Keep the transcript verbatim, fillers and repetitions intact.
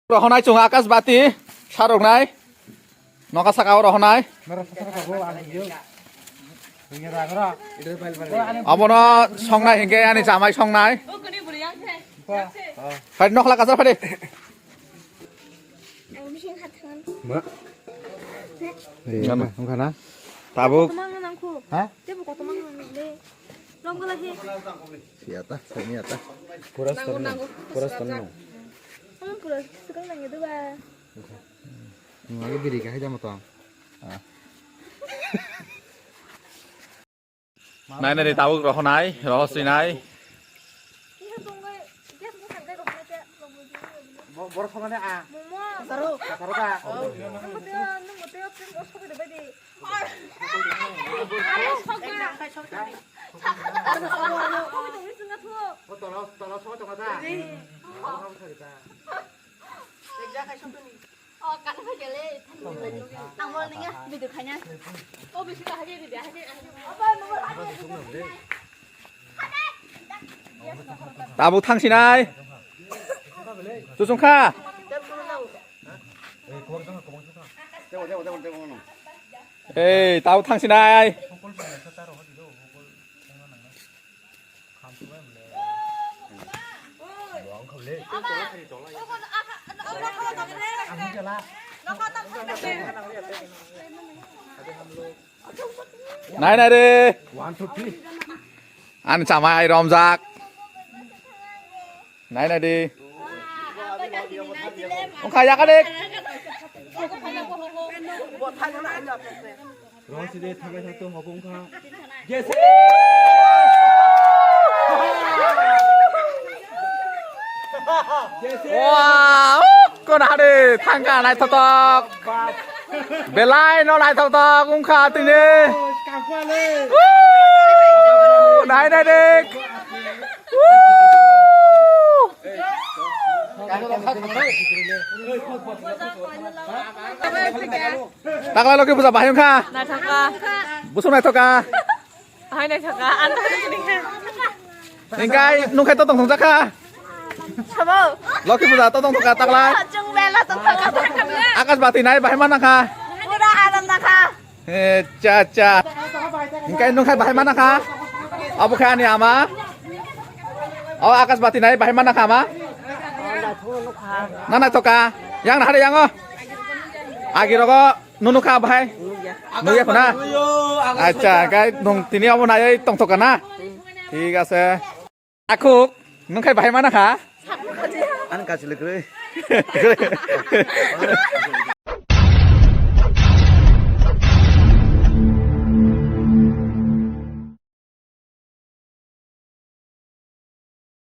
Rohonai chwng Akash Bati, saroknai. Noka saka o rohonai. Abono songnai hinkhe ani chamai songnai. Phai nokhla kasar phai de. Ma. Ngama. Wngkha na? Tabuk. Kotorma wngna nangkho. Ha? Tebo kotorma wngna nangle. Rong gala he. Siyata, siyata. Pura nango, stanno. Nango. Pura stanno. Ang pura sekarang nangya doba. Nang lagi biri kahai jama tong. Ah. Nai nai tabuk rohonai, roho sinai. Borok samane a. Momo. Kasaro. Kasaro ta. Nung muteo, nung muteo, pin os ko de bedi. Aro soga. Aro soga. Ko de ngi sunga thu. O tolo, tolo so tolo ta. Tabuk thangsinai. Chusungkha. Ei, tabuk thangsinai. Nai nai re. Ani chamai romjak. Nai nai di. Ongkha yakade. Roside thangai thangto hokong kha. Jese! Jese! Wow! Kon hade thangka naithotok. Belai no naithotok ungkha tini. Kangkale. Woo! Nai nai dik. Woo! Takla loki puja bahai wngkha. Naithoka. Busuk naithoka. Hai naithoka. Ang to sini kha. Hingkai nungkhai to tongthok jakha. Sabo. Loki puja to tongthok ka takla. Chung bela tongthok ka. Akash bati nai bahai mana kha. Pura ananda kha. Eh, cha cha. Hingkai nungkhai bahai mana kha. Abo kha ani ama. O Akash bati nai bahai mana kha ama. Na naithoka. Yang na hade yang o. Agi rogo. Nunu kha bahai? Nugya khuna? Acha, kai nung tini abo nai tongthok kana? Thik ase. Akhuk, nung khai bahai mana kha? An kachili kwrwi.